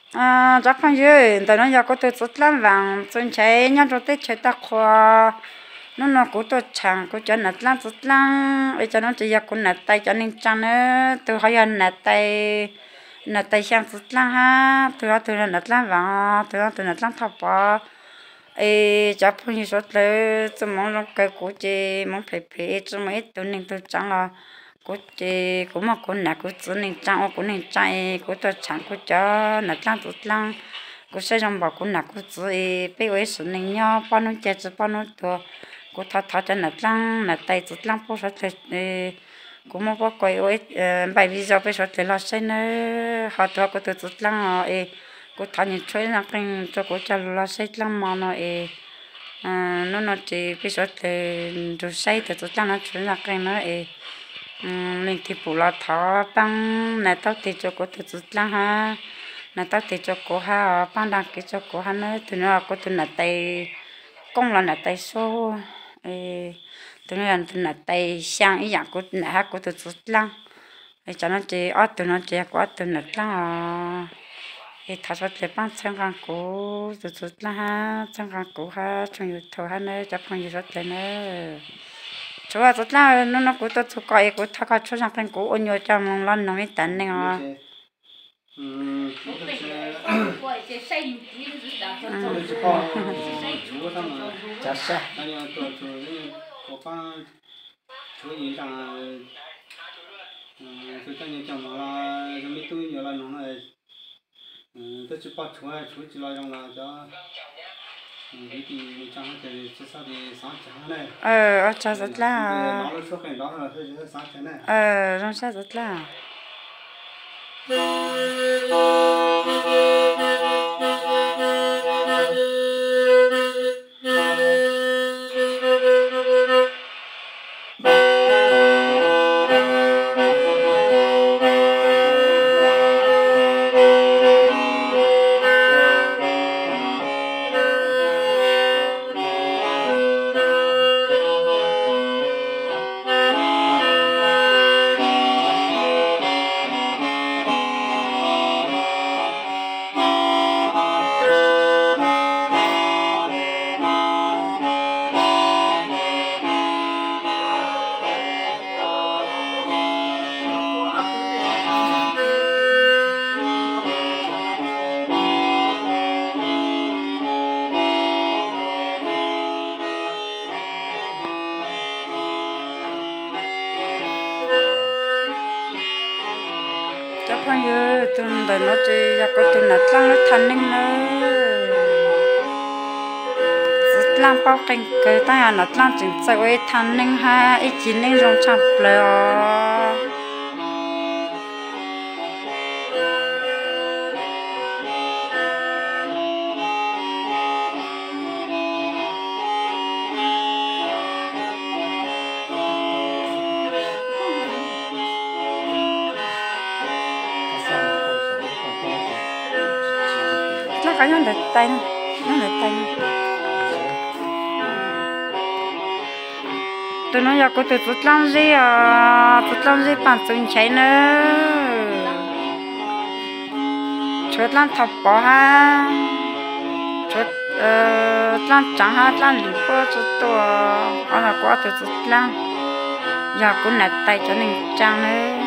Cov phooj ywg, ntawm no yog kuv tus txiv dlaab Vaam Txwj Nchaiv nyob rau teb chaws Toj Qhua. Hnub no kuv tuaj tshaam kuv cov nam dlaab txiv dlaab, es cov no ces yog kuv nam tais cov neeg tsaa na. Tug ho yog nam tais, nam tais Xyaa txiv dlaab hab, tug ho tug nam dlaab Vaam, tug ho tug nam dlaab Thoj Pov. Es cov phooj ywg suav dlawg, txuj moov zoo kawg, kuv ces moov phem phem, tsi muaj ib tug neeg tug tsaa los kuv ces kuv muaj kuv nam kuv txiv neeg tsaa ua kuv neeg tsaa es kuv tuaj tshaam kuv cov nam dlaab txiv dlaab. Kuv saib zoo npaum kuv nam kuv txiv es peb ua ib sim neej nyob, poj nub caij tsi poj nub tuag. Kuv thov thov cov nam dlaab nam tais txiv dlaab puab suav dlawg, kuv muab puab kuas ua npaim video peb suav dlawg los saib nawb. Ho tug kuv tus txiv dlaab os es kuv thov nws tshuab ib zaj qeej rua kuv coj lug los saib dlaab mo no es hnub no ces peb suav dlawg nrug saib tug txiv dlaab no tshuab zaj qeej na es leej twg pum los thov paab nas taub teg rua kuv tug txiv dlaab hab, nas taub teg rua kuv hab, paab dag kiv rua kuv hab na. Tug no kuv tug nam tais Koob los nam tais Suab, tug no yog tug nam tais Xyaa ib yaam kuv nam hab kuv tug txiv dlaab. Es cov no ces ob tug no ces yog kuv ob tug nam dlaab os. Es thov suav dlawg paab txhawb nqaa kuv tus txiv dlaab hab txhawb nqaa kuv hab tshooj YouTube hab na cov phooj ywg suav dlawg na. Tshuab txiv dlaab, hnub no kuv tuaj txug koj es kuv thov koj tshuab zaj qeej kuv ua nyuas coj moog los noog ib taag neeg os. Ua tsaug txiv dlaab. Zoo sab txiv dlaab. Cov phooj ywg, tug ntawm no ces yog kuv tug nam dlaab lub thaaj neeb nawb. Txiv dlaab paub qeej kawg, tab yog nam dlaab tseem txawj ua ib thaaj neeb hab ib cig neeb zoo tshaaj plawg os. Dlaab qhov nyob ntawm tais, nyob ntawm tais. Tug no yog kuv tug txiv dlaab zeb os, txiv dlaab zeb Paaj Txwj Nchaiv nawb. Tshuav dlaab Thoj Pov hab, tshuav dlaab Tsaav hab dlaab Lwm puab tsi tuaj. Qhov no kuv ob tug txiv dlaab, yog kuv nam tais cov neeg tsaa nawb.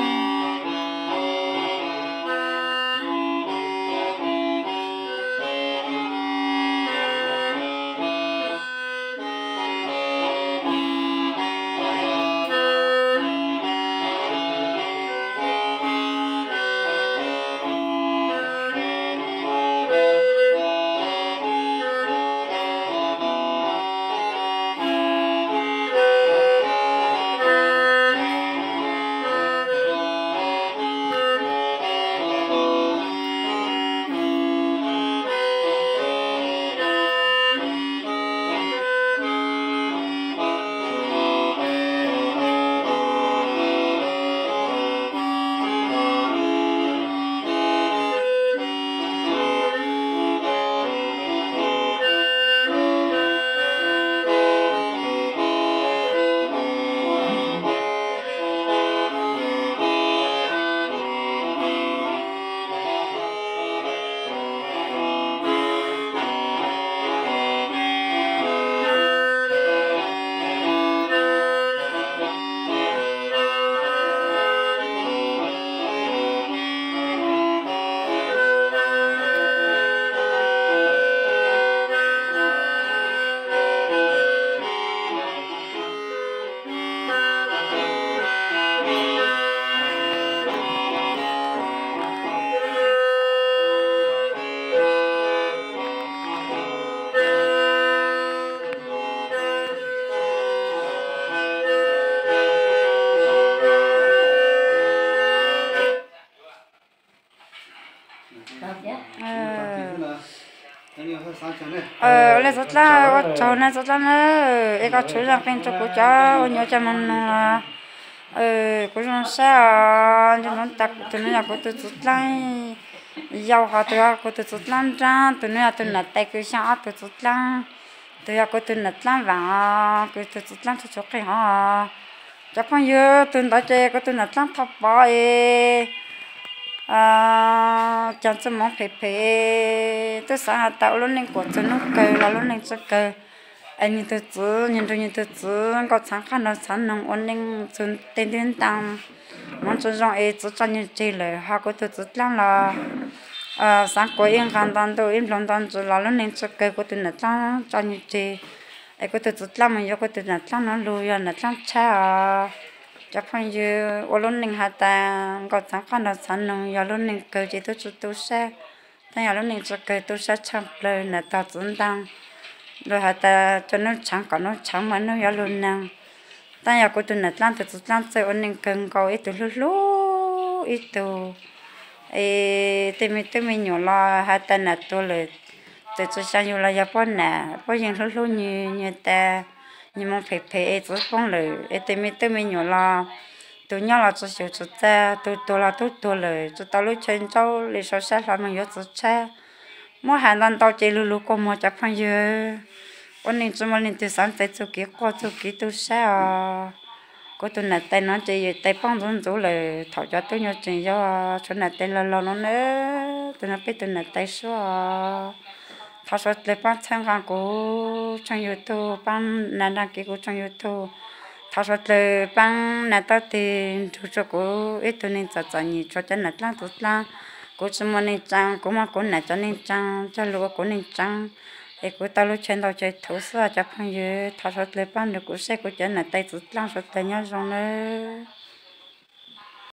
Ua le Txoov Dlaab, ua tsaug na Txoov Dlaab na, es koj tshuav zaj qeej rua kuv cov ua nyuam coj moog noog los kuv zoo sab os. Tus nuav yog kuv tug txwv dlaab yau, ho tus yog kuv tug txwv dlaab nraab, tus nuav yog tug nam tais kws xyaa ob tug txwv dlaab, tus yog kuv tug nam dlaab vaam, kuv tug txwv dlaab tshuav qeej hov. Cov phooj ywg, tus ntawd ces kuv tug nam dlaab thoj pov es caag txuj moov phem phem, tub xaav has tas ua lub neej kuam txug nub kawg los lub neej tsw kawg. Es nwg tug txwv, nwg nrug nwg tug txwv nkauj txhaav qab nraug txhaav noog ua neej txug tej ntiab ntaag, moov tsi zoo es txwv tso nwg tseg lawm. Ho kuv tug txwv dlaab los xaav kuas ib nqag nto ntuj ib nplug nto ntsis los lub neej tsw kawg, kuv tug nam dlaab tso nwg tseg. Es kuv tug txwv dlaab moog yuav kuv tug nam dlaab nuav lug yog nam dlaab tshab os. Cov phooj ywg, ua lub neej has tas nkauj txhaav qab nraug txhaav noog yog lub neej kawg ces tub tsi tu sab. Tab yog lub neej tsw kawg tu sab tshaaj plawg, nam tog txwv ntaag, lug has tas coj nub tshaav kom nub tshaav mas nub yuav lug neeg. Tab yog kuv tug nam dlaab tug txwv dlaab txawj ua neej kawg nkaus, ib tug hlub hlub ib tug. Es tej me tub me nyuam los has tas nam tuag lawm, txawm tsi xyaa yug los yog puab nam puab yeej hlub hlub nwg, nwg tas nwg moog phem phem es txwv poob lawm. Es tej me tub me nyuam los tus nyob los tsi xyum tsi txag, tus tuag los tub tuag lawm, tsi tau lub chaw ntsaub le sau sab hlo moog yuav txwv tshab. Muab has ntau ntau ces lug lug kua muag cov phooj ywg. Ua neej tsi muaj leej twg xaav txais txuj kev quaj txuj kev tu sab os. Kuv tug nam tais nuav ces yawm tais poob ntxuv ntxuv lawm, thaum cov tub nyuas tseem yog tshuav nam tais laug laug nuav na, tus nuav peb tug nam tais suab os. Thov suav dlawg paab txhawb nqaa kuv tshooj YouTube, paab nas nraag kev kuv tshooj YouTube. Thov suav dlawg paab nas taub teg nrug tsua kuv ib tug neeg txom txom nyem tshuav cov nam dlaab txwv dlaab. Kuv tsi muaj neej tsaa, kuv muab kuv nam cov neej tsaa coj lug ua kuv neej tsaa, es kuv tau lub chaw ntau chaw thuv xwb cov phooj ywg. Thov suav dlawg paab nrug kuv saib kuv cov nam tais txwv dlaab, suav dlawg nyob zoo nawb.